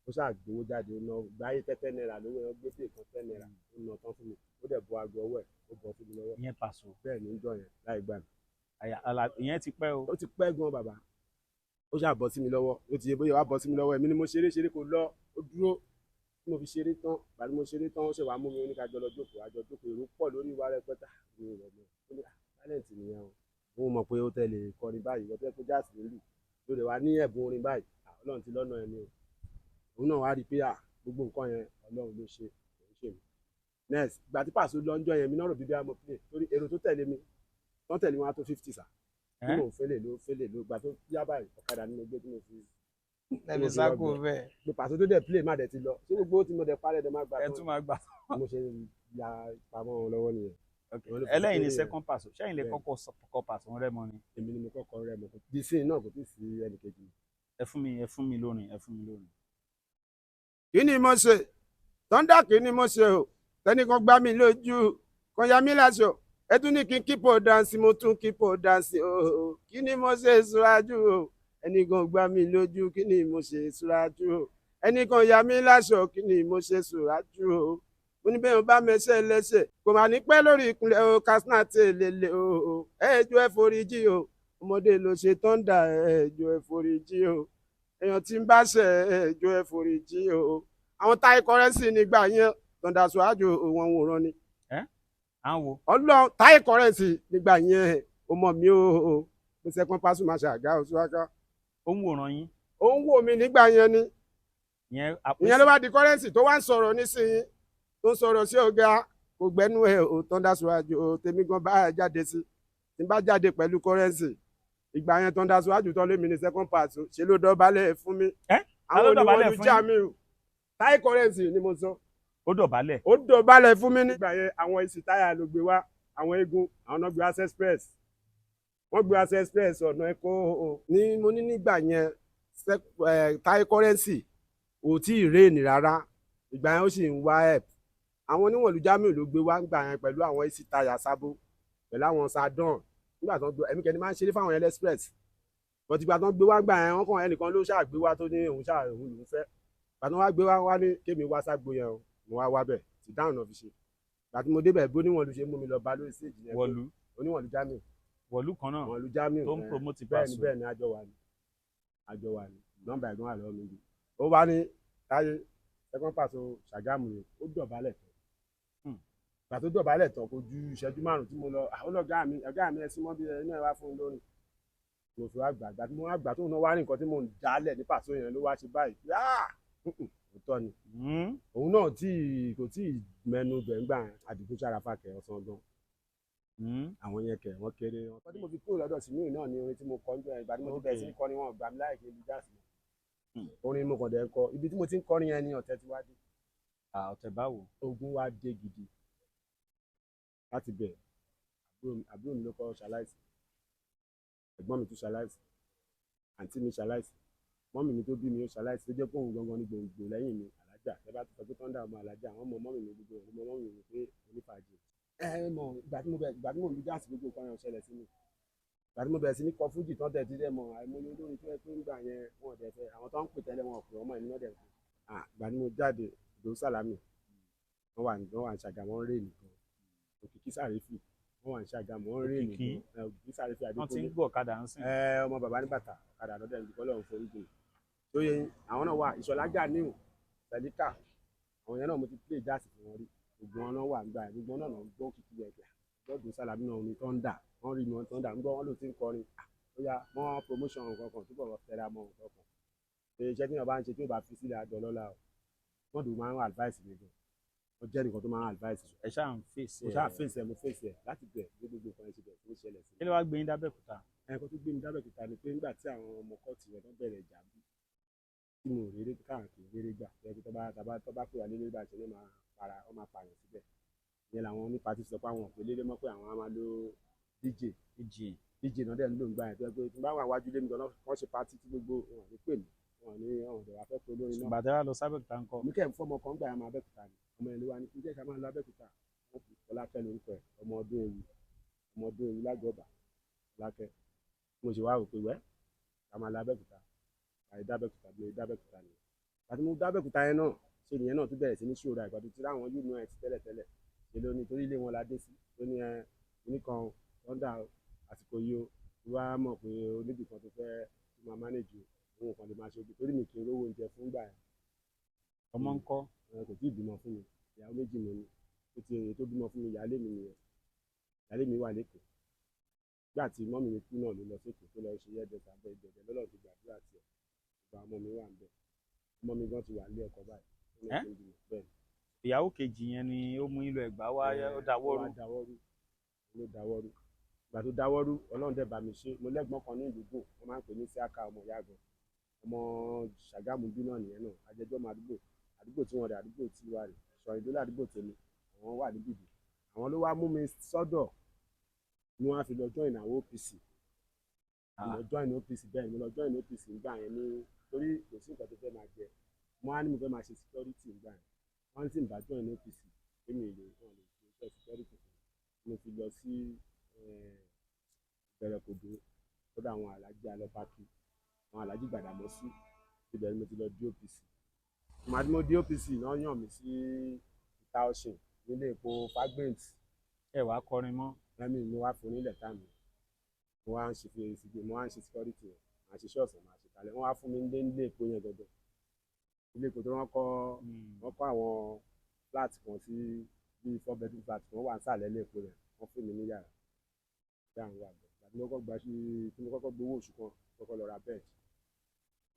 Speaker 1: Ó ṣáà gbowó jáde, ó ná gbáyé tẹ́tẹ́ náírà lówó yẹn, gbé pè kan 10 naira, ó ná tán fún mi, ó dẹ̀ bọ́ aago ọwọ́ ẹ̀, ó bọ́ sí mi lọ́wọ́.
Speaker 2: Ìyẹn Pàṣọ?
Speaker 1: Bẹ́ẹ̀ ni, ń jọ yẹn láì gbà mí.
Speaker 2: Ìyẹn ti pẹ́ o.
Speaker 1: Ó ti pẹ́ gan bàbá. Ó ṣáà bọ́ sí mi lọ́wọ́, ó ti yẹ bóyá wàá bọ́ sí mi lọ́wọ́. Èmi ni mo ṣeré ṣeré, kò lọ, ó dúró tí mo fi ṣeré tán. Ìgbà tí mo ṣeré tán, ó ṣe wàá mú mi, ó ní ká jọ lọ jókòó, àjọ jókòó, èrò pọ̀ lórí wa rẹpẹtẹ. Mi ò rọ̀ mọ́, ó ní talent nìyẹn o, òun mọ̀ pé ó tẹ̀lé kọrin báyìí, wọ́n tẹ́ pé jazz ló lù ló lè wá ní ẹ̀bùn orin báyìí. Ọlọ́run ti lọ́nà ẹni o. Òun náà wá rí i pé gbogbo nǹkan yẹn, Ọlọ́run ló ṣe, kò ń ṣe mí. Next, ìgbà tí Pàṣọ lọ́njọ́ yẹn, mi náà rò bíbí àmọ́ play torí èrò tó tẹ̀lé mi, wọ́n tẹ̀lé wọn á tó 50 sà tí mò ń fẹ́lẹ̀ ló fẹ́lẹ̀ ló. Gbà tó yá báyìí, ọ̀kadà ni mo gbé tí mo fi
Speaker 3: Lẹ́bi sáko bẹ́ẹ̀.
Speaker 1: Pé Pàṣọ tó dẹ̀ play má dẹ̀ ti lọ, ṣé gbogbo tí mo dẹ̀ parẹ́ dẹ̀ má gbà
Speaker 3: Ẹ tún máa gbà.
Speaker 1: Mo ṣe ya pamọ́ wọn lọ́wọ́ nìyẹn.
Speaker 2: Ẹlẹ́yìn ni second Pàṣọ, ṣẹ́yìn lè kọ́kọ́ kọ Pàṣọ Rẹ́mọ ni?
Speaker 1: Èmi ni mo kọ́kọ́ Rẹ́mọ, di sí náà, kò tí ì sí ẹnì kejì.
Speaker 2: Ẹ fún mi, ẹ fún mi lórin, ẹ fún mi lórin.
Speaker 1: Kí ni mo ṣe Thunder? Kí ni mo ṣe o? Tẹnìkan gbá mi lójú kan, ya mí láṣọ, ẹ tún ní kí n kípò dáǹsì, mo tún kípò dáǹsì o. Kí ni mo ṣe Suraju o? Ẹnìkan gbá mi lójú, kí ni mo ṣe Suraju o? Ẹnìkan ya mí láṣọ, kí ni mo ṣe Suraju o? Mo Mo ní bẹ́ẹ̀ bá mẹsẹ̀ lẹ́sẹ̀ kò mà ní pẹ́ lórí ìkúnlẹ̀ o. Katsina tè lélẹ̀ o, ẹ̀ẹ́jọ́ ẹ̀ foríjì o. Ọmọdé ló ṣe tọ́ndà, ẹ̀ẹ́jọ́ ẹ̀ foríjì o. Èèyàn tí ń bá ṣe, ẹ̀ẹ́jọ́ ẹ̀ foríjì o. Àwọn Táyé Currency nígbà yẹn, Thunder Suwajo wọn wòran ni.
Speaker 2: À ń wo.
Speaker 1: Ọlọ́run, Táyé Currency nígbà yẹn, ó mọ̀ mí o, mo sẹ́kún Pasuma ṣàgá oṣù wáká.
Speaker 2: Ó ń wòran yín.
Speaker 1: Ó ń wò mí nígbà yẹn ni.
Speaker 2: Ìyẹn.
Speaker 1: Ìyẹn ló bá di Currency tó wá ń sọ̀rọ̀ nísìnyí, tó ń sọ̀rọ̀ sí ọ̀gá kò gbẹ́nu ẹ̀ ò. Thunder Suwajo ò tèmi gan bá jáde sí, tí n bá jáde pẹ̀lú Currency ìgbà yẹn, Thunder Suwajo tọ́ lémi ní second part ṣe ló dọ̀bálẹ̀ fún mi.
Speaker 2: Ẹ́, ta
Speaker 1: Àwọn
Speaker 2: ló dọ̀bálẹ̀
Speaker 1: oníwọ̀lú
Speaker 2: fún yín?
Speaker 1: Jamiu, Táyé Currency ni mo sọ.
Speaker 2: Ó dọ̀bálẹ̀.
Speaker 1: Ó dọ̀bálẹ̀ fún mi nígbà yẹn. Àwọn èsì táyà ló gbé wá, àwọn eégún, àwọn náà gbé wá express, wọ́n gbé wá express ọ̀nà ẹ̀kọ́ ní mo ní nígbà yẹn. Táyé Currency ò tí ì réènì rárá ìgbà yẹn, ó sì ń wá help. Àwọn oníwọ̀nlú Jamiu ló gbé wá ńgbà yẹn pẹ̀lú àwọn èsì táyà sábó, pẹ̀lú àwọn sadon. Nígbà tó ń gbé ẹ̀mí kẹ́ni máa ń ṣeré fáwọn yẹn express, but ìgbà tó ń gbé wá gbà yẹn, wọ́n kàn ẹnìkan ló ṣáà gbé wá tó ní òun ṣáà òun lòún fẹ́. Ìgbà tó wá gbé wá, wá ní kémi wá ságbo yẹn o. Mo wá wá bẹ̀ tí dáhùn náà fi ṣe. Ìgbà tí mo débẹ̀, bó níwọ̀n ló ṣe mú mi lọ bá lórí stage yẹn pé
Speaker 2: Wọ̀lú.
Speaker 1: Oníwọ̀nlú Jamiu.
Speaker 2: Wọ̀lú kan náà.
Speaker 1: Wọ̀nlú Jamiu.
Speaker 2: Tó ń promote
Speaker 1: Bẹ́ẹ̀ ni.
Speaker 2: Paso.
Speaker 1: Bẹ́ẹ̀ ni, àjọ wà ní, àjọ wà ní. Nọ́mbà ẹ̀gbọ́n wà lọ́wọ́ mi bí. Ó wá ní Táyé second part o Ṣàgámù rẹ̀, ó dọ̀bálẹ̀ tán. Ìgbà tó dọ̀bálẹ̀ tán, kò ju ìṣẹ́jú 5 tí mo lọ, àwọn ọ̀gá mi, ọ̀gá mi, ẹ súnmọ́ bí ẹ náà wá fún un lórí. Mo fi wá gbà. Ìgbà tí mo wá gbà, tóun náà wá ní nǹkan tí mò ń dálẹ̀ ní pàṣẹ yẹn ló wá ṣe báyìí. Ah! Òótọ́ ni. Òun náà tí kò tí ì mẹ́nu bẹ̀ ń gbà Àdìgún Ṣàràfà kẹ̀ ọ̀sán gan. Àwọn yẹn kẹ̀ wọ́n kéré. Ọkọ tí mo fi kúrò lọ́dọ̀ sí mi náà ni orin tí mo kọ ń jọ yẹn. Ìgbà tí mo ti bẹ̀rẹ̀ sí ní kọrin, wọn ò gbà mí láì kí n lu jazz mọ́. Orin mo kàn dẹ̀ ń kọ. Ibi tí mo ti ń kọrin yẹn ni ọ̀tẹ̀ ti wá dé.
Speaker 2: Ọ̀tẹ̀ báwo?
Speaker 1: Ogun wá dé gidi láti bẹ̀. Àbúrò mi ló kọ́ ṣaláìsí, ẹ̀gbọ́n mi tún ṣaláìsí, àǹtí mi ṣaláìsí, mọ́mì mi tó bí mi ó ṣaláìsí, tó jẹ́ pé òun gangan ní gbòǹgbò lẹ́yìn mi. Alájà ẹ bá ti sọ pé tọ́ndà ọmọ alájà, àwọn ọmọ mọ́mì mi gbogbo ọmọ mọ́mì mi pé onífàájì. Ẹ ẹ mọ̀, ìgbà tí mo bẹ̀, ìgbà tí mo lu jazz, gbogbo nǹkan yẹn ò ṣẹlẹ̀ sí mi. Ìgbà tí mo bẹ̀rẹ̀ sí ní kọ fújì tán tẹ̀ ti dẹ̀ mọ̀, àìmọye olórin tó yẹ pé ńgbà yẹn wọn ò dẹ̀ fẹ́ àwọn tó ń pè tẹ́lẹ̀, wọn ò pè ọmọ ẹ̀ ní wọ́n dẹ̀ fẹ́. Ìgbà tí mo jáde, Ìdòwú Sàlámì, wọ́n wà ní Ṣàgámù, wọ́n ń rè nìkan. Òkìkí Sàrífì, wọ́n wà ní Ṣàgámù, wọ́n ń rè
Speaker 2: Òkìkí.
Speaker 1: nìkan. Òkìkí Sàrífì
Speaker 2: Wọ́n ti ń
Speaker 1: Adékúnlé.
Speaker 2: gbọ́ ọ̀kadà ń sìn.
Speaker 1: Ẹ ọmọ bàbá ní bàtà ọ̀kadà lọ́dẹ̀ ní kọ́lọ́ forí jìn tó yẹ. Àwọn náà wà, Ìṣọ̀lá Ganiu, Sẹ̀líkà, àwọn yẹn náà mo ti play jazz fún wọn rí. Gbogbo wọn náà wà nígbà yẹn, gbogbo wọn náà náà gbọ́ òkìkí yẹn gbà gbọ́dọ̀ Sàlámì náà ní tọ́ndà, wọ́n rí wọn tọ́ndà ń gbọ́ wọn ló ti ń kọrin. Ó yá mọ́ promotion nǹkan kan túbọ̀ tẹra mọ́ nǹkan kan pé iṣẹ́ tí wọ́n bá ń ṣe tí ó bá fi sílẹ̀ àjọ lọ́la o. Wọ́n dùn máa ń advice mi gan, wọ́n jẹ́ nìkan tó máa ń advice.
Speaker 2: Ẹ ṣáà ń fèsì.
Speaker 1: Mo ṣáà fèsì ẹ̀, mo fèsì ẹ̀ láti bẹ̀ ní gbogbo nǹkan ẹ̀ ṣe bẹ̀ tó ṣẹlẹ̀ sí mi.
Speaker 2: Kí ló wá gbé yín dábẹ́òkúta?
Speaker 1: Ẹ̀kọ́ tó gbé mi dábẹ́òkúta ni pé nígbà tí àwọn ọmọ kọ́ọ̀tù yẹn tó bẹ̀rẹ̀ ìjà bí tí mo réré káàkiri réré gbà lẹ́yìn tó bá pè wá lélẹ́ bá ṣe ní máa para ọ máa pààyàn síbẹ̀. Ìyẹn làwọn ní party sọ pé àwọn ò pè lélẹ́ mọ́, pé àwọn á máa lo DJ.
Speaker 2: DJ.
Speaker 1: DJ náà dẹ̀ ń lò ń gbà yẹn, tó yẹ pé tí n bá wà wájú lé mi gan kọ́ ṣe party tí gbogbo wọn ní pè mí, wọn ní ọ̀hún dẹ̀ wá fẹ́ pé olórin náà.
Speaker 2: Ìgbà tẹ́ wá lọ sábẹ́òkúta ńkọ́?
Speaker 1: Mi kẹ́ ń fọ́mọ kan gbà yẹn, máa Abẹ́òkúta ni ọmọ yẹn ló wá ní kí n jẹ́ ká máa lọ Abẹ́òkúta. Wọ́n fi Fọlákẹ́ lórúkọ ẹ̀, ọmọ ọdún ewu, ọmọ ọdún ewu lágọ̀ọ́bà Fọlákẹ́. Mo ṣe wá rò pé wẹ́ ká máa lọ Abẹ́òkúta, àyè dábẹ́òkúta bí mo dábẹ́òkúta ni. Àti mo dábẹ́òkúta yẹn náà ṣe nìyẹn náà tún bẹ̀rẹ̀ sí ní ṣòro àgbàdo tí láwọn yóò nù ẹ̀ ti tẹ́lẹ̀ tẹ́lẹ̀ ṣe ló ní torí ilé wọn la dé sí tó ní ẹ oníkan tọ́ndà àsìkò yìí o wá mọ̀ pé oníbì kan tó fẹ́ tó máa manage o, òun kan lè máa ṣe ojú torí mi kì í rówó oúnjẹ fún gbà yẹn.
Speaker 2: Ọmọ ńkọ́?
Speaker 1: Ẹ kò tí ì bímọ fún mi. Ìyàwó méjì mo ní. Ó ti èyí tó bímọ fún mi, ìyáálé mi nìyẹn. Ìyáálé mi wà lẹ́kọ̀ọ́. Nígbà tí mọ́mì mi kú náà ló lọ sókè tó lọ ṣe yẹ́dẹ̀sà bẹ́ẹ̀ bẹ́ẹ̀ lọ́lọ́run ti gbàdúrà tiẹ̀. Ìgbà ọmọ mi wà ń bẹ̀, ọmọ mi gan ti wà nílé ọkọ báyìí. Ó
Speaker 2: Ẹ́?
Speaker 1: ti ń bímọ bẹ́ẹ̀ ni.
Speaker 2: Ìyàwó kejì yẹn ni ó mú yín lọ Ẹ̀gbá wá? Ó dáwọ́rú?
Speaker 1: Ó wá dáwọ́rú, ló dáwọ́rú. Ìgbà tó dáwọ́rú, Ọlọ́run dẹ̀ bá mi ṣe. Mo lẹ́gbọ́n kan ní ìlú gùn, wọ́n máa ń pè ní Síákà, ọmọ ìyá àgọ́, ọmọ Ṣàgámù bí náà nìyẹn náà. Ajẹjọ́ ọmọ àdúgbò, àdúgbò tí wọ́n rẹ̀, àdúgbò tí wà rẹ̀ sọ ìdólé, àdúgbò tèmi, àwọn wà níbìbì. Àwọn ló wá mú mi sọ́dọ̀ ni wọ́n á fi lọ join àwọn OPC. Mo lọ join OPC, bẹ́ẹ̀ ni mo lọ join OPC nígbà yẹn ní torí kò sí nǹkan tó fẹ́ máa jẹ. Mo á ní mo fẹ́ máa ṣe security nígbà yẹn. Wọ́n sì ń bá join OPC pé mi lè, wọ́n lè ṣe iṣẹ́ security fún mi. Mo fi lọ sí Ìbẹ̀rẹ̀kòdó lọ́dọ̀ àwọn Aláàjì Alọ́pàkí, àwọn Aláàjì Gbàdàmọ́sí. Ibẹ̀ ni mo ti lọ dé OPC. Màá tí mo dé OPC náà yàn mí sí ìta ọ̀sìn. Nílé epo Fagbint.
Speaker 2: Ẹ wàá kọrin mọ́?
Speaker 1: Lẹ́mí mo wá fún nílẹ̀ táàmù, mo wá ń ṣe fi èsì, mo wá ń ṣe security yẹn, màá ṣe ṣọ́ọ̀ṣì, màá ṣe kalẹ̀. Wọ́n wá fún mi nílé epo yẹn gangan, ilé epo tó wọ́n kọ́. Wọ́n kọ́ àwọn flat kan sí bíi four bedroom flat kan wà nísàlẹ̀ ilé epo yẹn. Wọ́n fún mi ní yàrá bí àwọn wà bẹ̀. Ìgbà tí mo kọ́kọ́ gba sí, tí mo kọ́kọ́ gbowó oṣù kan, kọ́kọ́ lọ ra bed.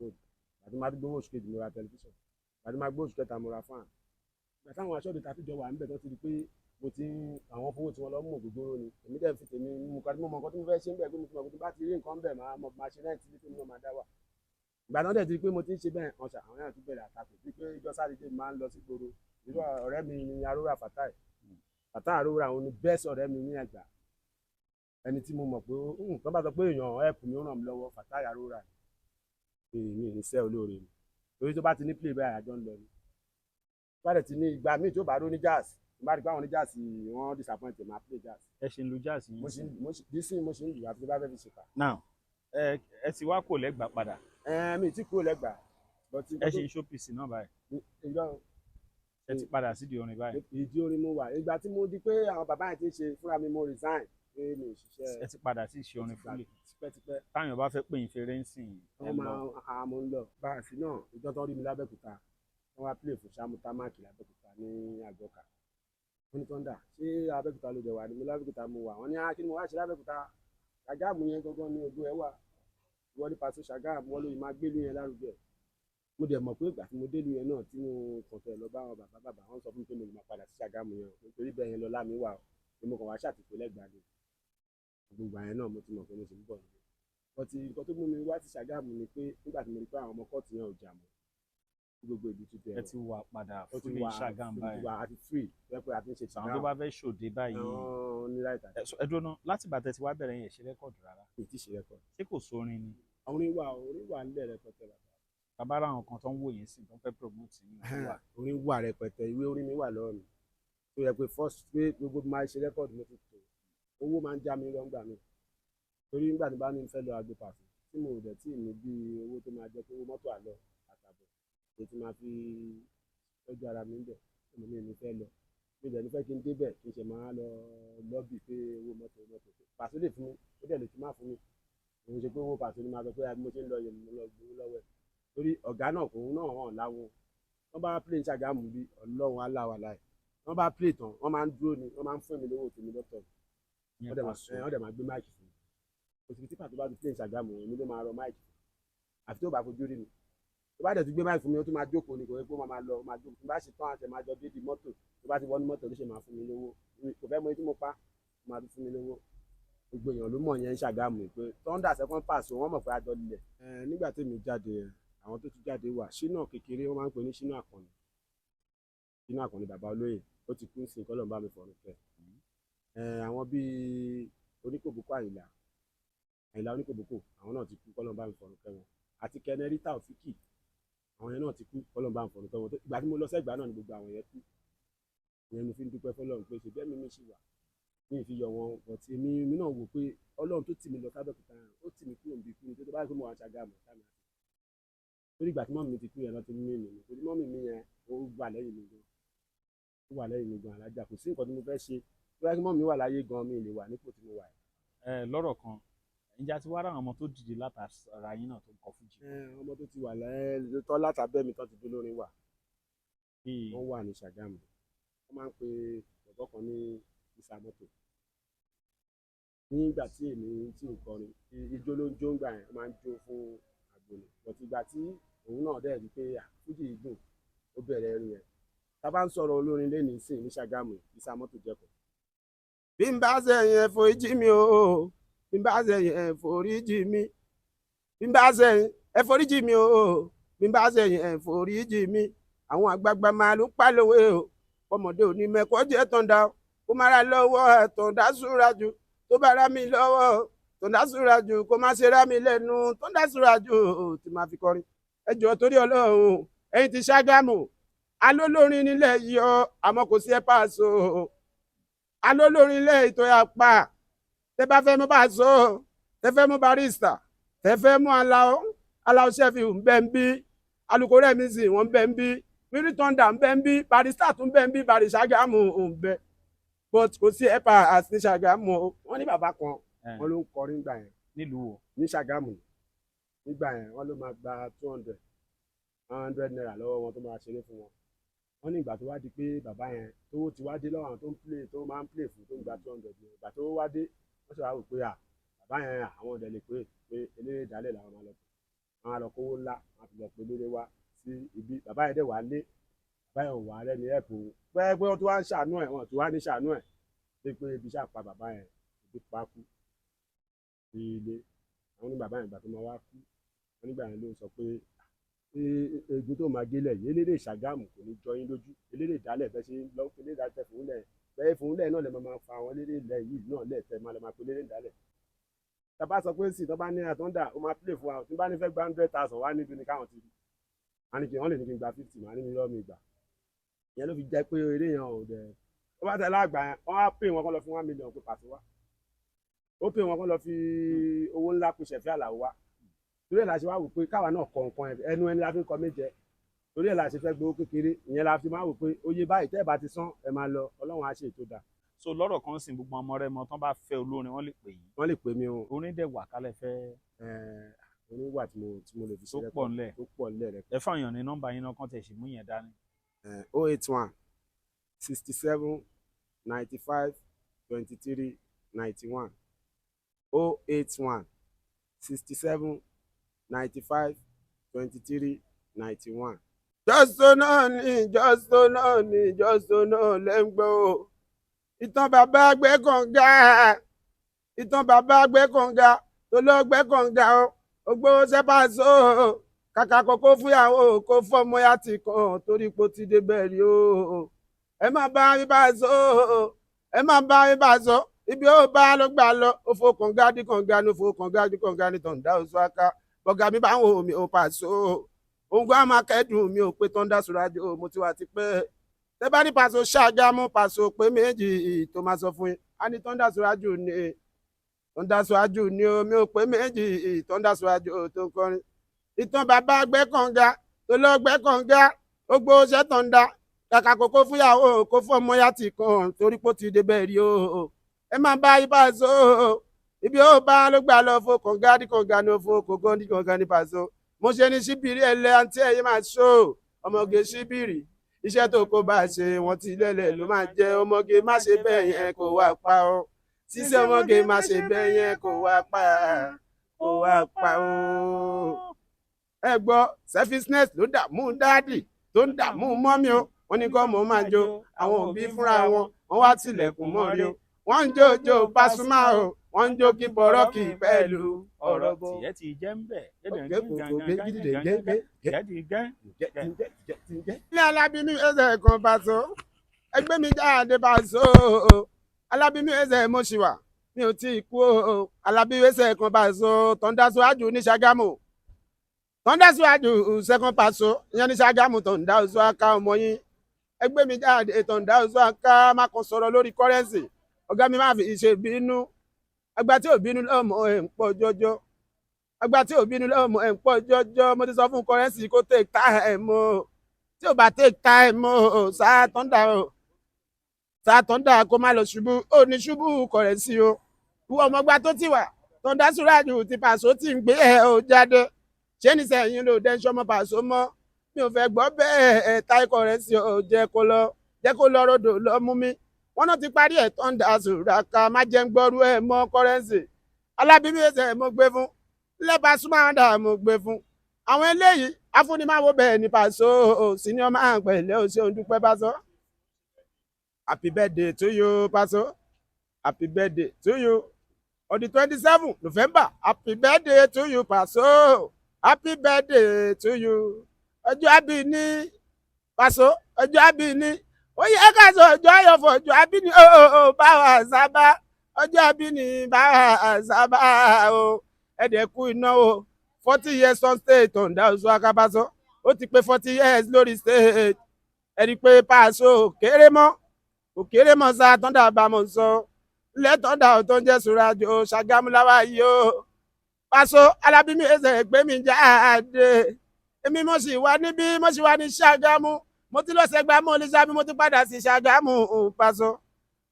Speaker 1: Ìgbà tí mo máa gbowó oṣù kejì, mo ra tẹlifíṣàn. Ìgbà tí mo máa gbowó oṣù kẹta, mo ra fan. Ìgbà táwọn aṣọ́ọ̀dù ta fi jọ wà níbẹ̀ tó ti di pé mo ti ń àwọn fowó tí wọ́n lọ mú ògógóró ni, èmi dẹ̀ fi tèmi mú nǹkan tí mo mọ, nǹkan tí mo fẹ́ ṣe ń bẹ̀, pé mo ti mọ̀ pé tí bá ti rí nǹkan bẹ̀, máa mọ̀ máa ṣe rent ní tèmi náà máa dá wà. Ìgbà náà dẹ̀ ti di pé mo ti ń ṣe bẹ́ẹ̀, ọ̀sà àwọn yàrá tún bẹ̀rẹ̀ àtakò bíi pé ìjọ sátidé máa ń lọ sí gbòòrò. Irú ọ̀rẹ́ mi ni Arora Fatai, Fatai Arora, òun ni best ọ̀rẹ́ mi ní Ẹ̀gbá, ẹni tí mo mọ̀ pé tó bá sọ pé èèyàn help mi, ó ràn mí lọ́wọ́, Fatai Arora ni. Mi ní iṣẹ́ olóore mi, torí tó bá ti ní play báyìí, àjọ ń lọ ni. Tó bá dẹ̀ ti ní ìgbà míì tó bá ró ní jazz, tó bá rí pé àwọn ní jazz wọ́n disappoint, máa play jazz.
Speaker 2: Ẹ ṣe ń lu jazz yín?
Speaker 1: Mo ṣe mo ṣe dísìn, mo ṣe ń lù, àfi tó bá fẹ́ fi ṣèkà.
Speaker 2: Now ẹ ti wá kò lẹ́gbàá padà?
Speaker 1: Ẹ mi ti kúrò lẹ́gbàá, but
Speaker 2: Ẹ ṣe ń showpiece náà báyìí?
Speaker 1: Ìjọ
Speaker 2: Ẹ ti padà sídìí orin báyìí?
Speaker 1: Ìdí orin mo wà. Ìgbà tí mo di pé àwọn bàbá yẹn ti ń ṣe fúnra mi, mo resign pé mi ò ṣiṣẹ́.
Speaker 2: Ẹ ti padà sí ìṣe orin fúlẹ̀?
Speaker 1: Tipẹ́tipẹ́.
Speaker 2: Táwọn bá fẹ́ pè yín fèrè ń sìn, ẹ
Speaker 1: Wọ́n máa
Speaker 2: lọ?
Speaker 1: Àmọ́ ń lọ báàsì náà. Ìjọ tó rí mi lábẹ́òkúta, wọ́n wá play fún Sàmúta Máàkì lábẹ́òkúta ní Àgọ́kà. Wọ́n ní, "Thunder, ṣé Abẹ́òkúta ló jẹ wà ní?" Mo lábẹ́òkúta mo wà. Wọ́n ní, "Kí ni mo wá ṣe lábẹ́òkúta? Ṣàgámù yẹn gangan ni ògo ẹ wà. Ìwọ ní Paso Ṣàgámù, wọ́n lóye máa gbélú yẹn lárugẹ." Mo dẹ̀ mọ̀ pé ìgbà tí mo délùú yẹn náà, tí mo kàn tẹ̀ lọ bá àwọn bàbá bàbá wọn, sọ fún mi pé mo lè máa padà sí Ṣàgámù yẹn o, nítorí bẹ́ẹ̀ yẹn lọ lámi wà o, pé mo kàn wá ṣàtìpó lẹ́gbàá ni. Gbogbo àyẹn náà mo ti mọ̀ pé mo sì ń bọ̀ nílé. But nǹkan tó mú mi wá sí Ṣàgámù ni pé nígbà tí mo rí pé àwọn ọmọ kóòtù yẹn ò jà mọ́, gbogbo ìlú ti
Speaker 2: Ẹ
Speaker 1: bẹ̀rẹ̀.
Speaker 2: ti wà padà
Speaker 1: Ó ti
Speaker 2: fúlẹ̀
Speaker 1: wà.
Speaker 2: Ṣàgámù báyìí?
Speaker 1: Wà á ti free tó yẹ pé a ti ń ṣe.
Speaker 2: Àwọn tó bá fẹ́ ṣòde báyìí?
Speaker 1: Àwọn ní láìta.
Speaker 2: Ẹ dúró ná, láti ìgbà tẹ́ ti wá bẹ̀rẹ̀ yẹn, ṣe record rárá?
Speaker 1: Kò tí ì ṣe record.
Speaker 2: Ṣé kò sórin ni?
Speaker 1: Orin wà, orin wà nílẹ̀ rẹpẹtẹ, bàbá.
Speaker 2: Bàbá ra àwọn kan tó ń wò yín sí, tó ń fẹ́ promote yín wà?
Speaker 1: Orin wà rẹpẹtẹ. Ìwé orin mi wà lọ́wọ́ mi tó yẹ pé first pé gbogbo máa ṣe record, mo ti tò. Owó máa ń já mi lọ́ngbà mi, torí nígbà tí bá ní fẹ́ lọ agbo pàṣẹ tí mo dẹ̀ tí ní bí owó tó máa jẹ́ pé owó mọ́tò àlọ àtàbọ̀ èyí tí máa fi tọ́jú ara mi ń bẹ̀, ọmọ mi ní fẹ́ lọ, mi dẹ̀ ní fẹ́ kí n débẹ̀ kí n ṣe máa lọ lọ́bì pé owó mọ́tò, owó mọ́tò. Pàṣẹ lè fún mi, ó dẹ̀ lè tún má fún mi. Òun ṣe pé owó pàṣẹ ni máa sọ pé mo ṣe ń lọ yẹn, mo lọ gbowó lọ́wọ́ ẹ̀, torí ọ̀gá náà kò náà hàn láwọn. Wọ́n bá play ní Ṣàgámù bí Ọlọ́run aláwa láì, wọ́n bá play tán, wọ́n máa ń dúró ni, wọ́n máa ń fún mi lówó tèmi lọ́tọ̀.
Speaker 2: Ìyẹn
Speaker 1: Wọ́n dẹ̀ máa
Speaker 2: Paso.
Speaker 1: Ẹ, wọ́n dẹ̀ máa gbé mic fún mi. Kò síbi tí pàtó bá ti play ní Ṣàgámù, èmi ló máa rọ mic fún, àfi tó bá fojú rí mi. Tó bá dẹ̀ ti gbé mic fún mi, ó tún máa jókòó ni, kò yẹ kó máa lọ, ó máa jókòó. Tí bá ṣe tán, àti máa jọ débi mọ́tò. Tó bá ti wọnú mọ́tò ló ṣe máa fún mi lówó. Kò fẹ́ mọ iye tí mo pa, ó máa tún fún mi lówó. Gbogbo èèyàn ló mọ̀ yẹn ń Ṣàgámù pé Thunder second pass, wọ́n mọ̀ pé àjọ lílẹ̀. Nígbà tí èmi jáde, àwọn tó tún jáde wà. Ṣínà kékeré, wọ́n máa ń pè ní Ṣínà Àkànní. Ṣínà Àkànní bàbá olóyè, ó ti kú sí, kọ́lọ́n bá mi fọ̀rùn kẹ́. Àwọn bíi Oníkòbókò Àyìnlá, Àyìnlá Oníkòbókò, àwọn náà ti kú, kọ́lọ́n bá mi fọ̀rùn kẹ́ wọn, àti Kẹnẹrítà Òfìkì, àwọn yẹn náà ti kú, kọ́lọ́n bá mi fọ̀rùn kẹ́ wọn. Ìgbà tí mo lọ sẹ́gbàá náà ni gbogbo àwọn yẹn kú. Ìyẹn mo fi ń dúpẹ́ fọlọ́run pé ṣe bẹ́ẹ̀ mi ṣì wà, mi ì fi yọ wọn. But èmi náà wò pé Ọlọ́run tó tì mí lọ sábẹ́òkúta yẹn, ó tì mí kúrò níbi ikú ni, tó bá yẹ pé mo wà Ṣàgámù sámi àti torí ìgbà tí mummy mi ti kú yẹn lọ ti mí mi, torí mummy mi yẹn, ó wà lẹ́yìn mi gan, ó wà lẹ́yìn mi gan. Alájà, kò sí nǹkan tí mo fẹ́ ṣe. Tó bá yẹ kí mummy mi wà láyé gan, mi lè wà nípò tí mo wà yìí.
Speaker 2: Ẹ lọ́rọ̀ kan, ǹjẹ́ a ti wá ráwọn ọmọ tó dìde látara yín náà tó ń kọ fújì?
Speaker 1: Ọmọ tó ti wà lẹ́tọ́ látàbẹ́ mi tó ti dé lórin wà.
Speaker 2: Bíi?
Speaker 1: Wọ́n wà ní Ṣàgámù. Wọ́n máa ń pe bọ̀bọ́ kan ní Ìsàmọ́tò. Nígbà tí èmi tí ò kọrin, ijó ló ń jó ńgbà yẹn, wọ́n máa ń jó fún àgbo ni. But ìgbà tí òun náà dẹ̀ rí pé fújì yìí dùn, ó bẹ̀rẹ̀ ẹrù yẹn. Tá a bá ń sọ̀rọ̀ olórin lénìí sìn ní Ṣàgámù, Ìsàmọ́tò jẹ́kọ̀ọ́. Bí n bá sẹ́yìn ẹ foríjì mi o, bí n bá sẹ́yìn ẹ foríjì mi, bí n bá sẹ́yìn ẹ foríjì mi o, bí n bá sẹ́yìn ẹ foríjì mi. Àwọn àgbààgbà máa ló pàlówé o, ọmọdé òní mẹ́kọ́ jẹ́ tọ̀ǹda kó má ra lọ́wọ́ tọ̀ǹda súra jù, tó bá rá mi lọ́wọ́ tọ̀ǹda súra jù, kó má ṣe rá mi lẹ́nu tọ̀ǹda súra jù tí máa fi kọrin. Ẹ jọ̀ọ́, torí Ọlọ́run, ẹ̀yin ti Ṣàgámù, alólórin nílẹ̀ yọ, àmọ́ kò sí ẹ Paso. Alólórin ilẹ̀ ètò apá, tẹ bá fẹ́ mú Paso, tẹ fẹ́ mú Barrister, tẹ fẹ́ mú Aláò, Aláò Ṣẹ́fì ń bẹ́ ń bí, alukoro ẹ̀mí sì wọ́n ń bẹ́ ń bí. Wírí Thunder ń bẹ ń bí, Barrister tún bẹ ń bí, Barry Ṣàgámù ń bẹ, but kò sí ẹ̀pà àti ní Ṣàgámù o. Wọ́n ní bàbá kan, wọ́n ló ń kọrin nígbà yẹn.
Speaker 2: Nílùú wo?
Speaker 1: Ní Ṣàgámù nígbà yẹn. Wọ́n ló máa gba ₦200 lọ́wọ́ wọn tó máa ṣeré fún wọn. Wọ́n ní ìgbà tó wá di pé bàbá yẹn, tówó ti wá dé lọ́wọ́ àwọn tó ń play, tó máa ń play fún, tó ń gba 200 yẹn, ìgbà tó wá dé, wọ́n ṣe wá wò pé à, bàbá yẹn, àwọn ọ̀dẹ̀ lè pé pé eléré ìdálẹ̀ làwọn máa lọ pé, wọ́n á lọ kówó ńlá, wọ́n á fi lọ pé eléré wá sí ibi. Bàbá yẹn dẹ̀ wá lé, bàbá yẹn ò wá rẹ́ni ẹ̀pù pé pé wọ́n tún wá ń ṣàánú ẹ̀, wọ́n tún wá ní ṣàánú ẹ̀ pé pé ibi ṣáà pa bàbá yẹn, ibi pa kú sí ilé. Àwọn ní bàbá yẹn, ìgbà tó máa wá kú, wọ́n nígbà yẹn ló sọ pé egun tó máa gélẹ̀ yìí, eléré Ṣàgámù kò ní jọ yín lójú, eléré ìdálẹ̀ bẹ́ẹ̀ ṣe lọ, eléré ìdálẹ̀ fún lẹ̀ bẹ́ẹ̀ fún lẹ̀ náà lè máa fa àwọn eléré ilẹ̀ yìí náà lẹ̀ tẹ́ máa lọ máa pe eléré ìdálẹ̀. Tàbá sọ pé sì tó bá ní àtọ́ndà, ó máa play fún wa, tí bá ní fẹ́ gba 100,000 wá níbi ni káwọn ti rí, wọ́n ní kí wọ́n lè ní kí n gba 50, màá ní mi lọ́ mi gbà. Ìyẹn ló fi jẹ́ pé eré yẹn ò dẹ̀. Ó bá tẹ̀lé àgbà yẹn, wọ́n á pè wọn kọ́ lọ fún 1 million pé pàṣẹ wá, ó pè wọn kọ́ lọ fi owó ńlá pè Ṣẹ̀fí Àlàó wá. Torí ẹ̀ la ṣe wá wò pé káwa náà kọ nǹkan ẹ̀, ẹnu ẹni la fi ń kọ méje. Torí ẹ̀ la ṣe fẹ́ gbowó kékeré, ìyẹn la fi máa wò pé oye báyìí tẹ́ ẹ bá ti san, ẹ máa lọ, Ọlọ́run á ṣe ètò dà.
Speaker 2: So lọ́rọ̀ kan sìn, gbogbo ọmọ rẹ mọ tán bá fẹ́ olórin, wọ́n lè pè yín?
Speaker 1: Wọ́n lè pè mí o.
Speaker 2: Orin dẹ̀ wà kálẹ̀ fẹ́?
Speaker 1: Orin wà tí mo lè fi
Speaker 2: tó
Speaker 1: ṣe
Speaker 2: pọ̀ ńlẹ̀.
Speaker 1: Tó pọ̀ ńlẹ̀ rẹ̀.
Speaker 2: Ẹ fáwọn èèyàn ní nọ́mbà yín náà kàn tẹ̀ sí mú yẹn dání.
Speaker 1: 081 67 95 23 91, 081 67 95 23 91. Jọ́sọ̀ náà ni, jọ́sọ̀ náà ni, jọ́sọ̀ náà lẹ́ ń gbọ́ o. Ìtàn bàbá gbẹ́ kànga, ìtàn bàbá gbẹ́ kànga tó lọ gbẹ́ kànga o, ògbó sẹ́pàṣọ kàkà kókó fúyàwó kó fọmọ ya ti kàn torí pé ó ti débẹ̀ rí o. Ẹ má bá mi bá a sọ, ẹ má bá mi bá a sọ, ibi ó bá ló gbà lọ, ó fo kànga dí kànga ní, ó fo kànga dí kànga ní tọ̀ǹda oṣù aka bọ̀gà mi bá ń wò mí ò pàṣọ òun gbọ́ àmọ́ akẹ́dùn mi ò pé Thunder Suraju, mo ti wà tipẹ́. Tẹ́ bá ní Pàṣọ Ṣàgámù, Pàṣọ pé méjì tó máa sọ fún yín, á ní Thunder Suraju ní, Thunder Suraju ní o, mi ò pé méjì, Thunder Suraju tó ń kọrin. Ìtàn bàbá gbẹ́ kànga tó lọ gbẹ́ kànga, ó gbó ṣẹ́ tọ̀ǹda kàkà kókó fúyàwó kó fọmọ ya ti kàn torí pé ó ti débẹ̀ rí o. Ẹ má bá ibà so, ibi ó bá ló gbà lọ, fo kànga dí kànga ní, o fo kòkó dí kànga ní Pàṣọ. Mo ṣe ní síbìrì ẹlẹ àǹtí ẹyẹ máa ṣó ọmọge síbìrì, iṣẹ́ tó kó bá ṣe wọ́n ti lẹ́lẹ̀ ló máa jẹ́. Ọmọge má ṣe bẹ́ẹ̀ yẹn kó wá pa ọ́ sísẹ́, ọmọge má ṣe bẹ́ẹ̀ yẹn kó wá pa, kó wá pa ó. Ẹ gbọ́, selfishness ló dààmú daddy tó ń dààmú mummy o. Wọ́n ní kọ́ mọ́ máa jó, àwọn òbí fúnra wọn wọ́n wá tilẹ̀kùn mọ́ rí o. Wọ́n ń jó jó Pasuma o, wọ́n ń jó kí bọ́rọ́kì pẹ̀lú ọ̀rọ̀ bó.
Speaker 2: Tìyẹ́ ti jẹ́ ń bẹ̀.
Speaker 1: Jẹ́
Speaker 2: Tìyẹ́ ti gẹ́.
Speaker 1: Ní alábímí ẹsẹ̀ kan Paso, ẹgbẹ́ mi jáde Paso, alábímí ẹsẹ̀ mo ṣì wà, mi ò tí ì kú o. Alábímí ẹsẹ̀ kan Paso, Thunder Suraju ní Ṣàgámù, Thunder Suraju second Paso ìyẹn ní Ṣàgámù, Thunder Oṣuaka ọmọ yín, ẹgbẹ́ mi jáde Thunder Oṣuaka. Má kàn sọ̀rọ̀ lórí currency, ọ̀gá mi má fi ṣe bínú, àgbà tí ò bínú lọ́mọ ẹ̀ ń pọ̀ jọjọ, àgbà tí ò bínú lọ́mọ ẹ̀ ń pọ̀ jọjọ. Mo ti sọ fún currency kó take time o, tí ò bá take time o, sáà Thunder o, sáà Thunder kó má lọ ṣubú, ó ní ṣubú currency o. Ìwọ ọmọgbà tó ti wà, Thunder Suraju ti Pàṣọ tí ń gbé ẹ ò jáde, ṣé ní sẹ́yìn ló dẹ́ sọmọ Pàṣọ mọ́? Mi ò fẹ́ gbọ́ bẹ́ẹ̀. Ẹ̀ táì currency o, jẹ́ kó lọ, jẹ́ kó lọ rodò lọ mú mi. Wọ́n náà ti parí ẹ̀, Thunder Suraka má jẹ́ ń gbọ́rú ẹ̀ mọ́. Currency alábíbí ẹsẹ̀ mo gbé fún lẹ́bàá súnmọ́dà, mo gbé fún àwọn eléyìí afúnimáwo bẹ́ẹ̀ ní Pàṣọ senior máa ń pẹ̀lẹ́ o, ṣe òun dúpẹ́ Pàṣọ. Happy birthday to you, Pàṣọ, happy birthday to you on the 27 November. Happy birthday to you, Pàṣọ, happy birthday to you. Ọjọ́ àbí ní Pàṣọ, ọjọ́ àbí ní, ó yẹ ká sọ ọjọ́ ayọ̀fọ̀, ọjọ́ àbí ní ó báwa sábà, ọjọ́ àbí ní báwa sábà o. Ẹ̀dẹ̀kú ìnáwó 40 years on stage, Thunder Oṣuaka Paso, ó ti pé 40 years lórí stage. Ẹni pé Paso kéré mọ́, kò kéré mọ́ sá. Thunder bá mọ̀ sọ ilẹ̀ Thunder tó ń jẹ́ Suraju Ṣàgámù láwa yìí o. Paso alábímí ẹsẹ̀ gbé mi jáde, èmi mo sì wà níbí, mo sì wà ní Ṣàgámù. Mo ti lọ sẹgbà mọ́ olùsàbí, mo ti padà sí Ṣàgámù. Paso,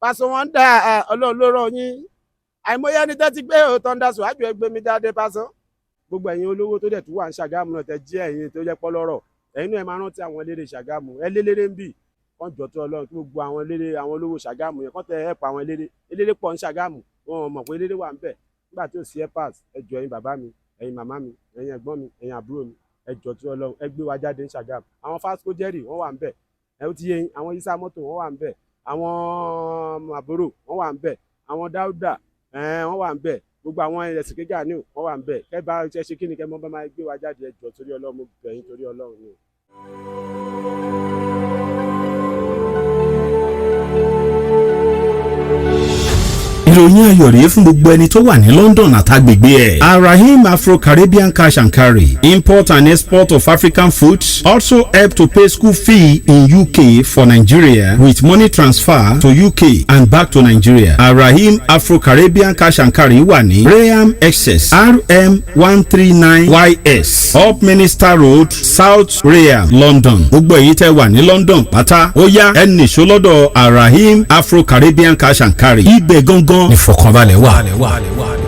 Speaker 1: Paso, wọn dà, Ọlọ́run ló rọ yín. Àìmọye ẹni tẹ́ ti gbé Thunder Suwaju, ẹ gbé mi jáde, Paso. Gbogbo ẹ̀yin olówó tó dẹ̀ tún wà ní Ṣàgámù náà, tẹ́ jẹ́ ẹ̀yin tó jẹ́ pọ́lọ́rọ̀, ẹ̀yin náà, ẹ máa rántí àwọn eléré Ṣàgámù. Ẹ léléré ń bì kán jọ tó Ọlọ́run, kí gbogbo àwọn eléré, àwọn olówó Ṣàgámù yẹn, kán tẹ ẹ̀pọ̀ àwọn eléré. Eléré pọ̀ ní Ṣàgámù, wọn ò mọ̀ pé eléré wà ń bẹ̀ nígbà tí ò sí airpass. Ẹ jọ̀ọ́, ẹ̀yin bàbá mi, ẹ̀yin màmá mi, ẹ̀yin ẹ̀gbọ́n mi, ẹ̀yin àbúrò mi, ẹ jọ̀ọ́ tó Ọlọ́run, ẹ gbé wa jáde ní Ṣàgámù. Àwọn Fasco Jerry, wọ́n wà ń bẹ̀. Ẹ ó ti yé yín. Àwọn Isa mọ́tò, wọ́n wà ń bẹ̀. Àwọn àbúrò, wọ́n wà ń bẹ̀. Àwọn Dáúdà, wọ́n wà ń bẹ̀. Gbogbo àwọn ẹ̀sìn kéjà ní, wọ́n wà ń bẹ̀. Kẹ́ bá ṣe ṣe kí ni kẹ́ mọ́ bá máa gbé wa jáde. Ẹ jọ̀ọ́, torí Ọlọ́run, mo bẹ̀ yín, torí Ọlọ́run ni.
Speaker 4: Ìròyìn ayọ̀ rèé fún gbogbo ẹni tó wà ní London àtàgbègbè ẹ̀. Arahim Afro-Caribbean Cash and Carry, import and export of African foods, also help to pay school fee in UK for Nigeria with money transfer to UK and back to Nigeria. Arahim Afro-Caribbean Cash and Carry wà ní Rainham, Essex, RM 139 YS, Upminster Road, South Rainham, London. Gbogbo èyí tẹ́ wà ní London pátá, ó yá, ẹ nìṣó lọ́dọ̀ Arahim Afro-Caribbean Cash and Carry. Ibẹ̀ gangan ìfọ̀kànbalẹ̀ wà.